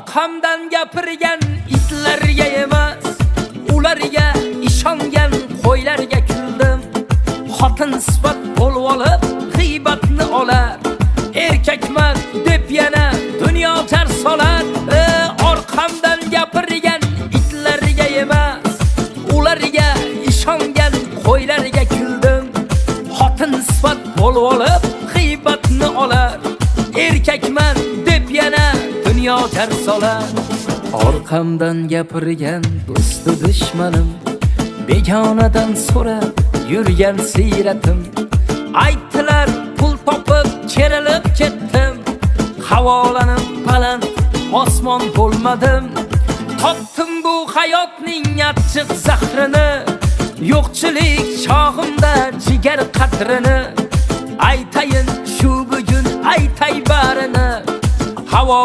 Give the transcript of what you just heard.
Orqamdan gapirgan itlarga emas, ularga ishongan qo'ylarga kuldim. Xotin sifat bo'lib olib g'iybatni olar, erkakman deb yana dunyo jar solar. Orqamdan gapirgan itlarga emas, ularga ishongan qo'ylarga kuldim. Xotin sifat bo'lib olib g'iybatni olar, erkakman deb yana dunyo jar solar. Orqamdan gapirgan do'stu dushmanim, begonadan so'rab yurgan siyratim. Aytdilar, pul topib kerilib ketdim, havolanib baland osmon bo'lmadim. Totdim bu hayotning achchiq zahrini, yo'qchilik chog'imda jigar qadrini. Aytayin shu bugun, aytay barini. Havo